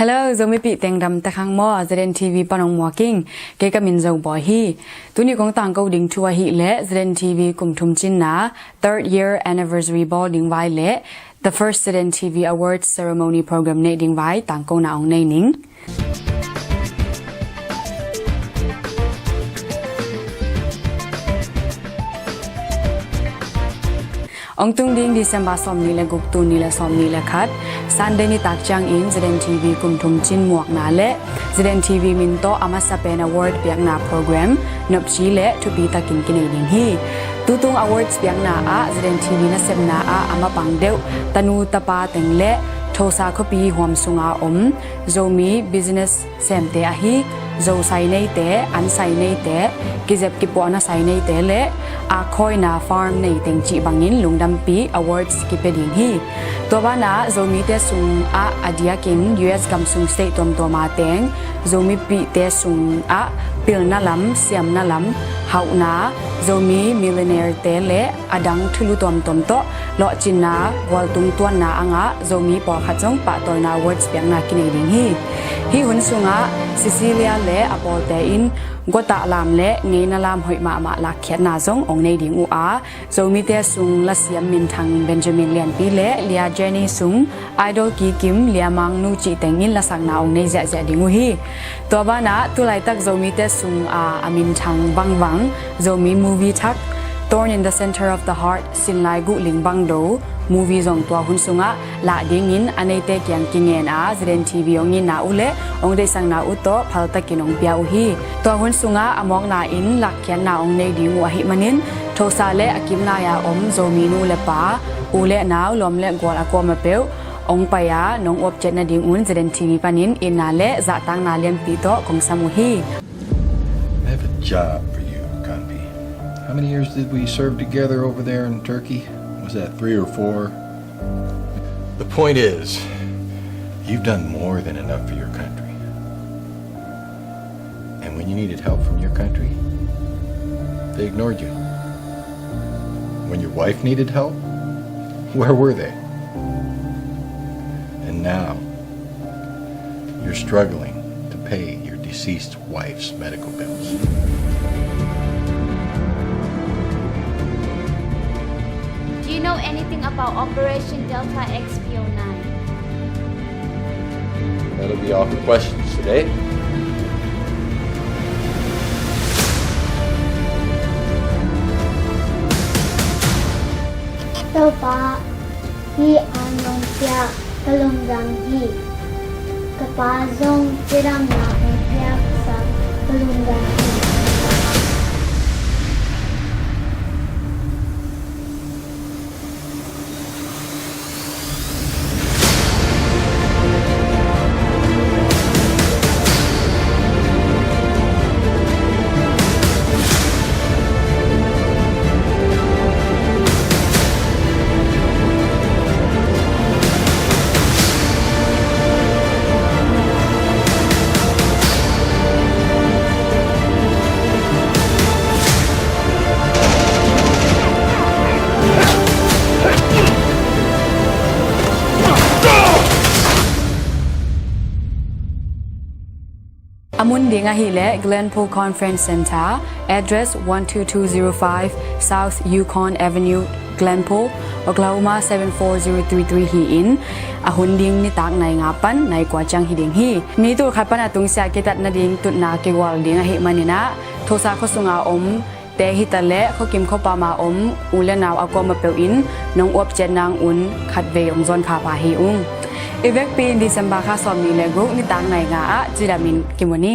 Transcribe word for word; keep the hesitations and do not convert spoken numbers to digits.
Hello, Zomipih teng dam te khang maw, Z N T V pan ong muak ing. Kei ka min Zo Bawi hi. Tuni kong tangko ding thu ahih leh Z N T V kum thum cinna third year anniversary bawl ding vai leh the first Z N T V Awards Ceremony Program neih ding vai tangkona ong nei ning. Ong tung ding December sawmnih le guk, tul nih le sawmnih le khat, Sunday nitak ciangin Z N T V kum thum cin muakna le Z N T V min tawh a masa pen award piakna program nopci le thupi takin kinei ding hi. Tutung awards piakna ah Z N T V nasepna ah a mapang deuh tanu tapa teng le Tulsa khuapi huam sunga om Zomi business semte ahi Zo sai neite, an sai neite, kizep kipuahna sai neite le akhawina farm nei teng cih bangin lungdampih awards kipia ding hi. Tua banah Zomite sungah a diakin U S gam sung state tuamtuama teng Zomipihte sungah pilna lam, siamna lam, hauhna, Zomi millionaire te le a dang thulu tuamtuam tawh lawhcinna gualtung tuanna a ngah Zomi pawlkhat zong pahtawina awards piakna kinei ding hi. Hih hun sungah Cecilia le a pawlte in guatah lam le ngeina lam hoih mahmah lakkhiatna zong ong nei ding uh a, Zomite sung lasiam minthang Benjamin Lianpi le Lia Jenny sung Idol kikim Lia Mang Nu cih teng in lasakna ong nei ziahziah ding uh hi. Tua banah tulaitak Zomite sung a, a minthang vangvang Zomi movie thak Thorn in the Center of the Heart, Sinlai Guh Ling Bang Do movie zong tua hun sungah lah dingin a neite kiang kingen a Z N T V ong itna uh le ong deihsakna uh tawh phaltakin ong pia uh hi. Tua hun sungah a mawkna in lakkhiatna ong nei ding uh ahih manin Tulsa le a kimlai-a om Zomi nu le pa, u le nau, lawm le gual a kuamah peuh ong pai-a nong uapciat nadingun Z N T V panin itna le zahtakna lianpi tawh kong sam uh hi. I have a job for you, Kanpi. How many years did we serve together over there in Turkey? Was that three or four? The point is, you've done more than enough for your country. And when you needed help from your country, they ignored you. When your wife needed help, where were they? And now, you're struggling to pay your deceased wife's medical bills. Do you know anything about Operation Delta X P O nine? That'll be all for questions today. Topa, hih a nong piak ka lungdam hi. Ka pa zong cidamna hong piaksak ka lungdam hi. A mun ding ahih leh Glenpool Conference Center, address one two two zero five South Yukon Avenue, Glenpool, Oklahoma seven four zero three three hi-in, a hun ding nitak nai nga pan nai kua ciang hi ding hi. Mi tul khat pan a tungsiah kitat nading tutna kigual ding ahih manin ah, Tulsa khua sunga om te hi ta leh khuakim khuapama om u le nau a kuamah peuh in nong uapciat nang un khatvei ong zawn kha pah hi ung. I vekpi in December kha sawmnih le guk nitak nai nga ah cidamin kimu ni.